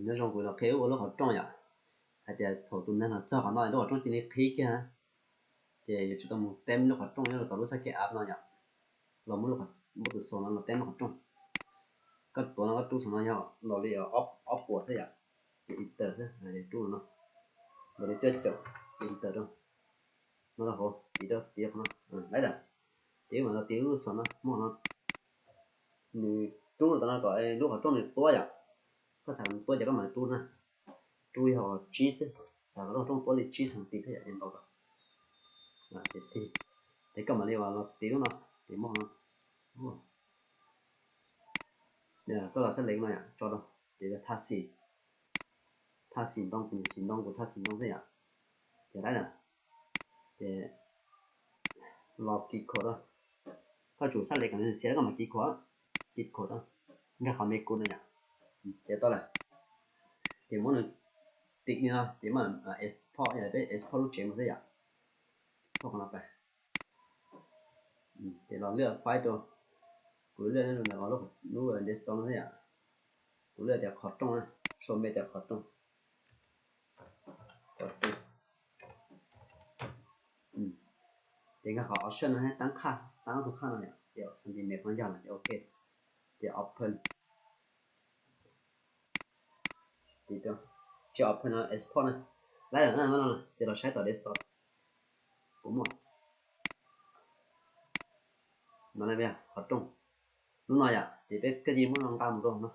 Nyob zoo, kuv los qhia wb ua lub qhov rooj yom. Hais tias thaum tus neeg los txog qhov no lub qhov rooj cia li qhib kiag, ces yuav tsum tau mus teb lub qhov rooj nyob rau tom lub txoj kev app no yom. Los muab lub, muab tus xaus no los teb lub qhov rooj. Koj tuav no koj rub saum no yog ntaus li ob puas xwb yom. Ces enter xwb, rub no, ntaus li cuaj caum, enter rau. No rau hauv, tiv rau, tiv qhov no, lawm. Ces wb mam los tiv lub xaus no, muab qhov no, nws rub rau tom no kom lub qhov rooj nws tuab yom. Koj xav kom nws tuab ces koj mam li rub na. Rub yog tsib xwb, xav kom lub qhov rooj tuab li tsib xas tis thiab yom, ces ntaus rau. Ces koj mam li los tiv lub no, ces muab qhov no, koj los xab lev no yom, tso rau, ces thaj xim, thaj xim ntoo, kuv nyiam xim ntoo, kuv thaj xim ntoo xwb yom. Ces lawm na, ces los kis khuam rau. Koj tsum xab lev kom nws xiav, koj mam kis khuam, kis khuam rau, nkag qhov me kuv no yom. Ces tau lawm. Ces muab nws tiv li no ces mam export, peb export lub tsev mus xwb yom. Export qhov no pais. Ces los lwaj file rau, kuv lwaj lub desktop no xwb yom. Kuv lwaj tias qhov rooj na, sau npe tias qhov rooj. Ces nkag qhov option no, tab qhaj, tab ob tug qhaj no yom, ces xas tis me qhov no yog lawm ces ok. Ces open. Tsis open no export na. Lawm na, ces los saib tom desktop. Kuv muaj no, qhov rooj lub no yom, ces peb koj cia li muab no nqa mus rau no,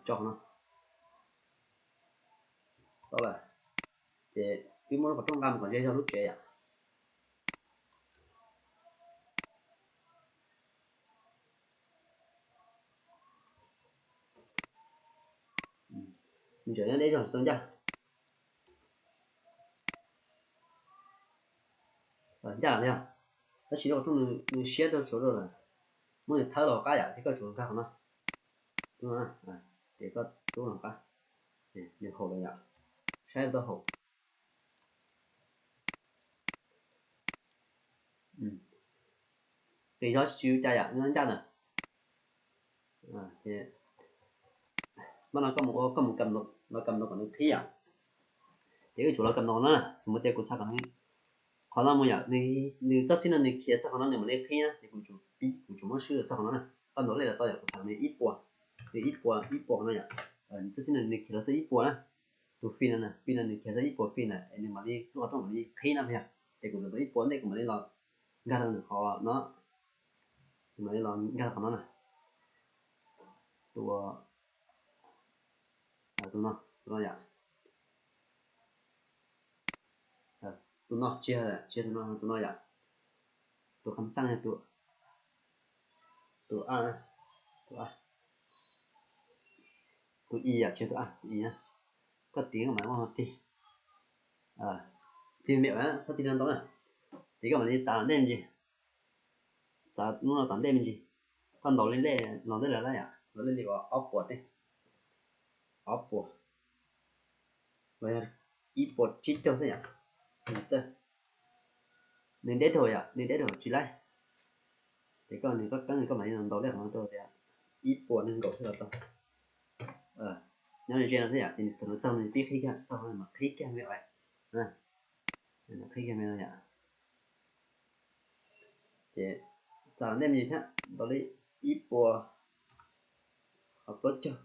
tso no. Tau lawm. Ces wb muab lub qhov rooj nqa mus kom ze zog lub tsev yom. Nws tseem nyob deb zog tsis tau ncaj. Ncaj lawm yog, tab sis lub qhov rooj nws siab rau tsuav rau lawm. Muab nws thawb los qab yom, ces koj tsum nkag qhov no. Ces koj rub los qab, nws haum lawm yom. Saib tau haum. Qis zog tsis ua cas yom, nws ncaj na. Mas no koj mus ua, koj mus kam, los kam ntaus kom nws qhib yom. Ces wb tsum los kam ntaus na, xws li tias kuv xav kom nws, qhov no mus yom, nws txoj xib no nws khiav txog qhov no nws mam li qhib na, ces kuv tsum, kuv tsum muab swb los txog qhov no na. Koj ntaus lej los tau yom, kuv xav kom nws ib puas, nws ib puas, ib puas qhov no yom. Nws txoj xib no nws khiav los txog ib puas na, tus fij no na, fij no nws khiav txog ib puas fij na, nws mam li, lub qhov rooj mam li qhib no yog. Ces kuv tsum tau ib puas ntej kuv mam li los nkag rau nws qhov no, kuv mam li los nkag rau qhov no na. Tus, tus no, tus no yom. Tus no tsis yog, tsis yog tus no, tus no yom. Tus kham xaj, tus, tus a, tus a, tus i yom, tsis yog tus a, tus i na. Koj tiv koj mam muab no tig, tig me me, txhob tig ntau na. Ces koj mam li txav tom ntej me ntsis, txav lub no tom ntej me ntsis. Koj ntaus li lej los ntej lawm yom, ntaus lej li ob puas tej, ob puas los yog ib puas tsib caug xwb yom. Nws deb dhau yom, nws deb dhau tsis laib. Ces koj, nws koj keeb, koj mam li ntaus lej qhov no rau tias ib puas nees nkaum xwb los tau. Nyob ze no xwb yom, ces nws thaum nws txog nws pib qhib kiag, txog nws mam qhib kiag me me, qhib kiag me no yom. Ces txav tom ntej me ntsis thiab, ntaus li ib puas plaub caug.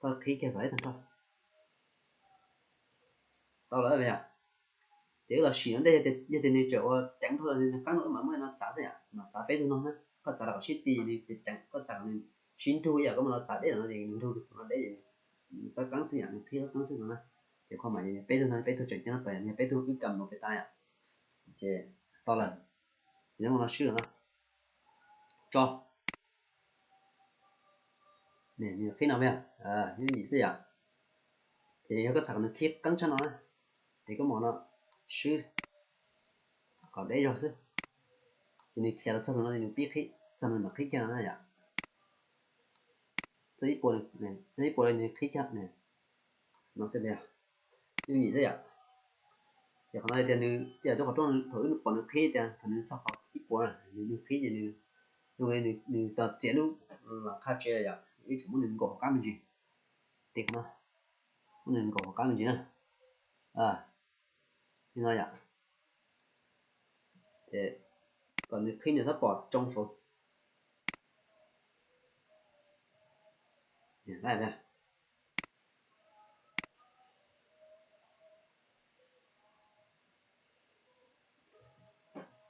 Koj qhib kiag kom ib tag nrho. Tau lawm yom. Ces wb los sim no ntej, yog tias nws tseem ua ceev dhau los nws qeeb no, wb mam muab no txav xwb yom, mam txav peb tug no na. Koj txav los kom sib ti nws ceev, koj txav kom nws sib nrug ib yam, koj muab no txav deb los no ces nws nrug rau no deb, nws qab qeeb xwb yom, nws qhib qab qeeb xwb no na. Ces qhov mam peb tug no, peb tug tseem ceeb no, peb tug wb kam ntaus pem tas yom. Ces tau lawm, ces muab no swb lawm no, tso. Nws qhib no me, yooj yim xwb yom. Ces yog koj xav kom nws qhib qeeb tshaj no na, ces koj mam no swb kom deb zog xwb. Ces nws khiav los txog no ces nws pib qhib, txog no mam qhib kiag no na yom. Txog ib puas, ib puas nws qhib kiag no xwb, yooj yim xwb yom. Ces qhov no tias nws, yam lub qhov rooj thaum wb pom nws qhib tias thaum nws txog qhov ib puas, nws qhib ces nws, nws tau txiav lub los qhab tsev yom, wb tsum muab nws nkaum hauv qab me ntsis. Tig qhov no, muab nws nkaum hauv qab me ntsis na. Li no yom. Ces kom nws qhib nws txhob pom tsoo saud.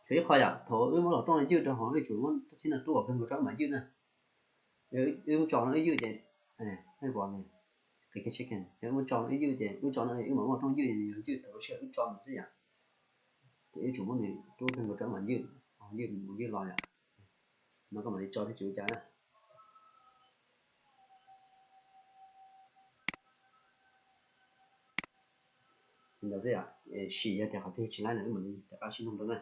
Tshuav ib qho yom, thaum wb muab los rooj ywj rau hauv wb tsum muab txhib no rub kom kawg nkaus rau wb mam ywj na. Wb muab tso no wb ywj ces, qis, wb muab tso no wb ywj ces wb tso no wb mam muab los rooj ywj ces nws yuav ywj thaum lub sij hawm wb tso nws xwb yom. Ces wb tsum muab nws rub kawg nkaus rau wb mam ywj, ywj mus ywj los yom. No koj mam li tso thiab tsis ua cas na. Li ntawd xwb yom, sim yog tias qhov twg tsis laib no wb mam li rov qab sib nug rau na.